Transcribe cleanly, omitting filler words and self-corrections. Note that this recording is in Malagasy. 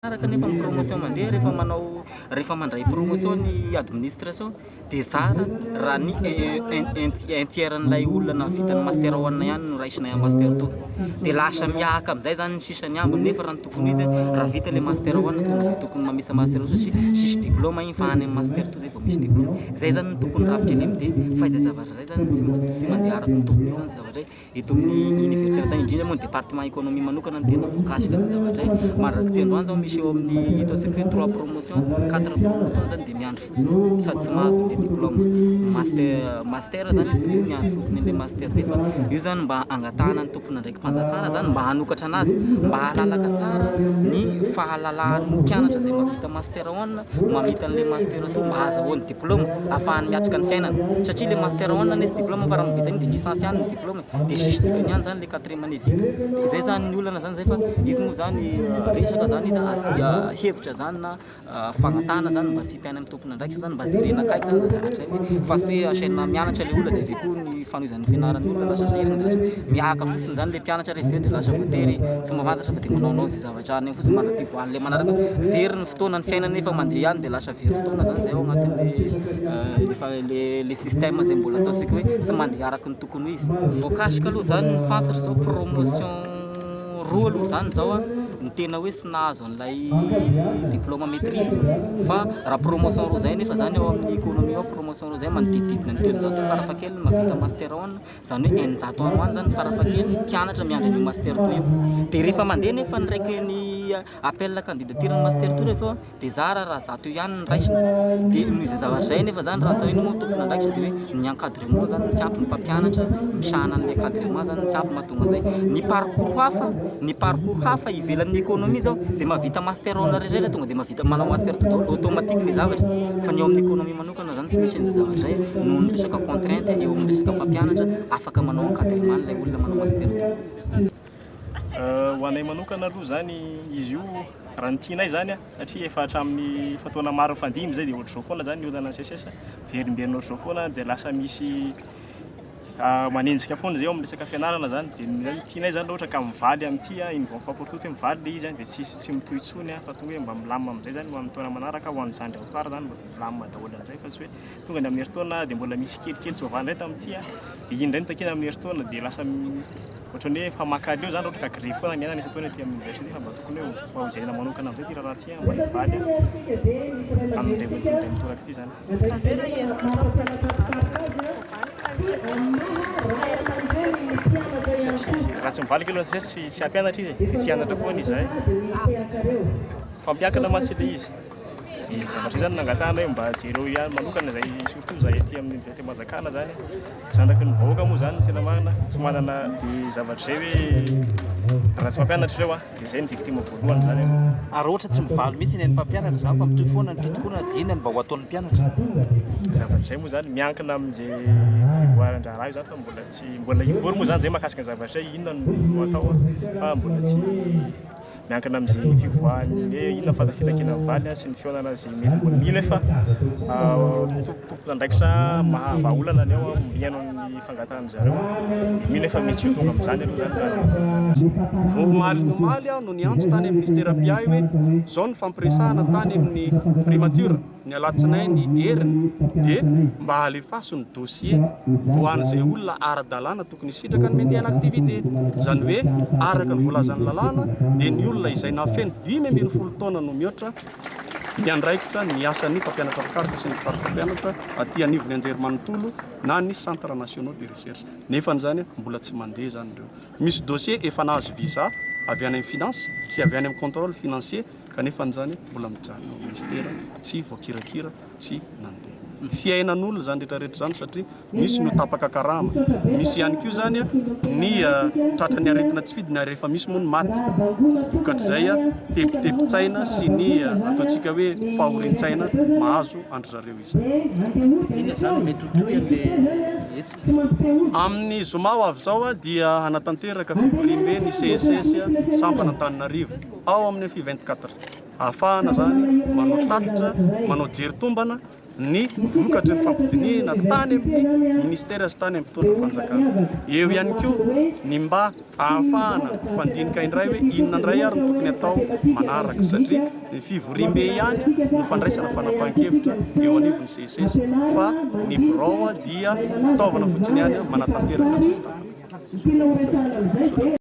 Araka nefa ny promotion mandeha rehefa manao rehefa mandray promotion ny administration dia zara raha ny un tiers an'ilay olona nahavita ny master one ihany no raisinay amin'ny master two dia lasa mihahaka amin'izay zany ny sisa ny ambiny nefa raha ny tokony ho izy raha vita ilay master one tonga dia tokony mamisa master two satria tsisy diplôme iny fa any amin'ny master two zay vao misy diplôme zay zany no tokony rafitra LMD fa izay zavatra izay zany tsy mandeha araka ny tokony ho izy zany zavatra Eto amin'ny université Antananarivo, indrindra moa ny département économie manokana no tena voakasika izay zavatra izay. Mandrak'ity androany izao misy eo amin'ny ataontsika hoe trois promotions, quatre promotions izany dia miandry fotsiny sady tsy mahazo an'ilay diplôme master master izany izy fa dia hoe miandry fotsiny an'ilay master dia efa io izany mba angatahana ny tompon'andraiki-panjakana izany mba hanokatra an'azy mba hahalalaka tsara ny fahalalahan'ny mpianatra izay mahavita master one mamita an'ilay master two mba hahazahoany diplôme ahafahany miatrika ny fiainana satria le master one anie tsy diplôme fa raha mahavita an'iny dia licence ihany ny diplôme dia tsisy dikany ihany zany le quatrième année vita dia zay zany ny olana zany zay fa izy moa zany resaka zany izy asia hevitra zany na fangatahana zany mba asiam-piaina amin'ny tompon'andraikitra zany mba jerena akaiky zany zay zavatra zay fa tsy hoe asaina mianatra le olona dia avy eo koa ny fanohizan'ny fianaran'ny olona lasa sahirana dia lasa mihahaka fotsiny zany le mpianatra rehefa avy eo dia lasa voatery tsy mahafantatra fa dia manaonao izay zavatra any fotsiny mandra-pivoahan'ilay manaraka very ny fotoana ny fiainana nefa mandeha ihany dia lasa very fotoana zany zay ao anatin'le le le système zay mbola ataontsika hoe tsy mandeha araka ny tokony ho izy. Voakasika aloha zany ny fantatra zao promotion roa aloha zany zao a ny tena hoe tsy nahazo an'ilay diplôme maîtrise fa raha promotion roa zay nefa zany ao amin'ny économie ao promotion roa zay manodidididina ny 300 eo farafahakeliny mahavita master one izany hoe 600 any ho any zany farafahakeliny mpianatra miandry an'io master two io dia rehefa mandeha nefa ny raiky ny Appel candidature ny master tour efa dia zara raha zato eo ihany ny raisina dia noho izay zavatra izay nefa zany raha atao ino moa tompon'andraikitra dia hoe ny encadrement zany tsy ampy ny mpampianatra misahana an'ilay encadrement zany tsy ampy mahatonga an'izay ny parcours hafa ny parcours hafa ivelan'ny économie zao izay mahavita master one rehetra tonga dia mahavita manao master two daholo automatique ilay zavatra fa ny eo amin'ny économie manokana zany tsy misy an'izay zavatra izay noho ny resaka contrainte eo amin'ny resaka mpampianatra afaka manao encadrement an'ilay olona manao master two. Ho anay manokana aloha izany izy io raha ny tianay izany satria efa hatramin'ny efa taona maro nifandimby izay dia ohatr'izao foana izany ny olana ny SECES, miverimberina ohatr'izao foana dia lasa misy manenjika foana izay eo amin'ny resaka fianarana izany dia ny tianay izany raha ohatra ka mivaly amin'ity une bonne fois pour toutes hoe mivaly ilay izy dia tsisy tsy mitohy intsony fa tonga hoe mba milamina amin'izay izany ho an'ny taona manaraka ho an'ny zandry ao afara izany mba milamina daholo amin'izay fa tsy hoe tonga ny amin'ny herintaona dia mbola misy kelikely tsy voavaha indray tamin'ity dia iny indray no takiana amin'ny herintaona dia lasa ohatran'ny hoe efa mankaleo izany raha ohatra ka grevy foana ny iainana isan-taona ety amin'ny université fa mba tokony hoe mba hojerena manokana amin'izay ity raharaha ity mba hivaly amin'indray indray mitoraka ity izany. Satria raha tsy mivalika aloha ny SECES tsy hampianatra izy e, dia tsy hianatra foana izahay. Fampiankina mantsy ilay izy. Dia zavatra izany nangatahana hoe mba jereo ihany manokana izay surtout izahay aty amin'ny université-mpanjakana izany. Zanaky ny vahoaka moa izany no tena marina, tsy manana dia zavatra izay hoe raha tsy mampianatra ireo dia izay no victime voalohany izany aloha. Ary raha ohatra tsy mivaly mihitsy ny an'ny mpampianatra izany fa mitohy foana ny fitokonana dia inona no mba ho ataon'ny mpianatra? Zavatra izay moa izany miankina amin'izay fivoaran-draharaha io izany fa mbola tsy mbola hivory moa izany izay mahakasika ny zavatra izay inona no atao fa mbola tsy Miankina amin'izay fivoahan'ny hoe inona ny fitakiana mivaly sy ny fihaonana izay mety mbola mino aho fa tompon'andraikitra mahavaha olana ny ao mihaino ny fangatahan-dry zareo dia mino aho fa mety tsy ho tonga amin'izany aloha izany raha ny Vao omaly omaly aho no niantso tany amin'ny minisitera mpiahy hoe izao ny fampiresahana tany amin'ny primature. Ny alatsinainy heriny dia mba alefaso ny dossier ho an'izay olona ara-dalàna tokony hisitraka ny maintien en activité. Izany hoe araka ny voalazan'ny lalàna dia ny olona izay nahafeno 15 taona no mihoatra miandraikitra ny asan'ny mpampianatra mpikaroka sy ny mpikaroka mpampianatra aty anivon'ny anjerimanontolo na ny centres nationaux de recherche. Nefa izany mbola tsy mandeha izany ireo. Misy dossier efa nahazo visa avy any amin'ny finance sy avy any amin'ny contrôle financier Kanefa an'izany mbola mijanona ao ministera tsy voakirakira, tsy nandeha. Fiainan'olona izany rehetra rehetra izany satria misy no tapaka karama, misy ihany koa izany ny tratran'ny aretina tsy fidiny ary efa misy moa ny maty vokatr'izay tebitebin-tsaina sy ny ataontsika hoe fahorian-tsaina mahazo an-dry zareo izay. Inona izany no mety ho tohin'ilay hetsika? Amin'ny zoma ho avy izao dia hanatanteraka fivoriambe ny CSS sampana Antananarivo. ao amin'ny Fi 24. Ahafahana izany manao tatitra, manao jery tombana ny vokatry ny fampidinihina tany amin'ny minisitera sy tany amin'ny mpitondra fanjakana. Eo ihany koa ny mba ahafahana mifandinika indray hoe inona indray ary no tokony atao manaraka satria ny fivoriambe ihany no fandraisana fanapahan-kevitra eo anivon'ny CSS fa ny birao dia fitaovana fotsiny ihany manatanteraka an'izay tapaka.